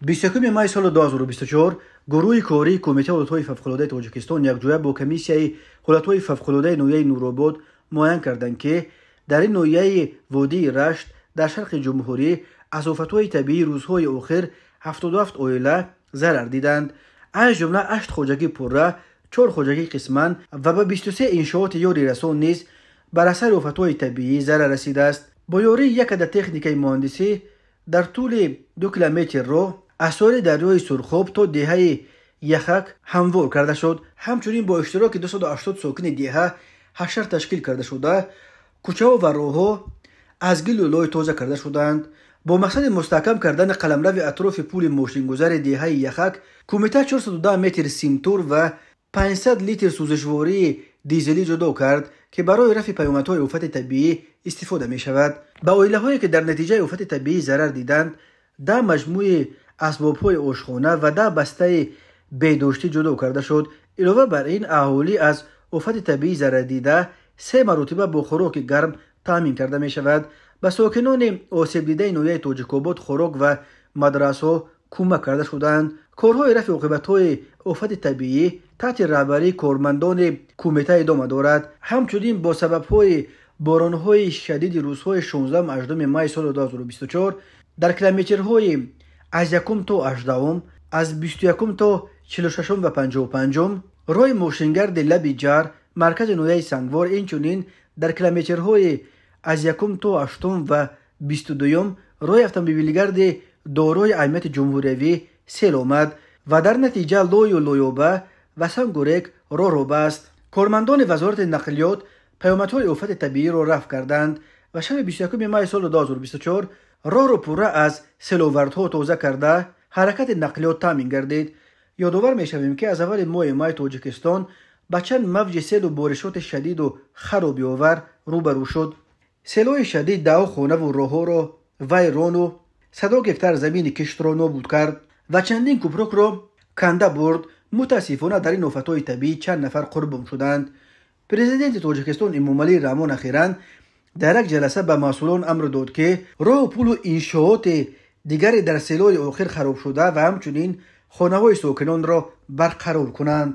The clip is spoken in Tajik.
21 май соли 2024 гурӯҳи кории Кумитаи ҳолатҳои фавқулодаи Тоҷикистон якҷоя бо комиссияи ҳолатҳои фавқулодаи ноҳияи Нуробод муайян карданд, ки дар ин ноҳияи водии Рашт дар шарқи ҷумҳурӣ аз офатҳои табиии рӯзҳои охир 77 оила зарар диданд. Аз ҷумла 8 хоҷагӣ пурра, 4 хоҷагӣ қисман ва ба 23 иншооти ёрирасон низ бар асари офатҳои табиӣ зарар расидааст. Бо ёрии як адад техникаи муҳандисӣ дар тӯли 2 километр роҳ аз соҳили дарёи Сурхоб то деҳаи Яхак ҳамвор карда шуд. Ҳамчунин бо иштироки 280 сокини деҳа ҳашар ташкил карда шуда, кӯчаҳо ва роҳҳо аз гилу лой тоза карда шуданд. Бо мақсади мустаҳкам кардани қаламрави атрофи пули мошингузари деҳаи Яхак, кумита 410 метр симтур ва 500 литр сӯзишвории дизелӣ ҷудо кард, ки барои рафъи паёмадҳои офати табиӣ истифода мешавад. Ба оилаҳое, ки дар натиҷаи офати табиӣ зарар диданд, 10 маҷмӯи асбобҳои ошхона ва 10 бастаи беҳдоштӣ ҷудо карда шуд. Илова бар ин, аҳолӣ аз офати табиӣ зарардида 3 маротиба бо хӯроки гарм таъмин карда мешавад. Ба сокинони осебдидаи ноҳияи Тоҷикобод хӯрок ва мадрасҳо кӯмак карда шуданд. Корҳои рафъи оқибатҳои офати табиӣ таҳти раҳбарии кормандони кумита идома дорад. Ҳамчунин бо сабабҳои боронҳои шадиди рӯзҳои 16-18 май соли 2024 дар километрҳои аз 1 то 18, аз 21 то 46 ва 55 роҳи мошингарди Лаби Ҷар, маркази ноҳияи Сангвор, инчунин дар километрҳои аз 1 то 8 ва 22 роҳи автомобилгарди дорои аҳамияти ҷумҳуриявӣ сел омад ва дар натиҷа лою лоёба ва сангу рек роҳро баст. Кормандони вазорати нақлиёт паёмадҳои офати табииро рафъ карданд ва шаби 21 май соли 2024 роҳро пурра аз селовардҳо тоза карда, ҳаракати нақлиёт таъмин гардид. Ёдовар мешавем, ки аз аввали моҳи май Тоҷикистон ба чанд мавҷи селу боришоти шадиду харобиовар рӯбарӯ шуд. Селҳои шадид даҳо хонаву роҳҳоро вайрону садо гектар замини киштро нобуд кард ва чандин кӯпрукро канда бурд. Мутаассифона, дар ин офатҳои табиӣ чанд нафар қурбон шуданд. Президенти Тоҷикистон Эмомалӣ Раҳмон ахиран дар як ҷаласа ба масъулон амр дод, ки роҳу пулу иншооти дигаре дар селҳои охир харобшуда ва ҳамчунин хонаҳои сокинонро барқарор кунанд.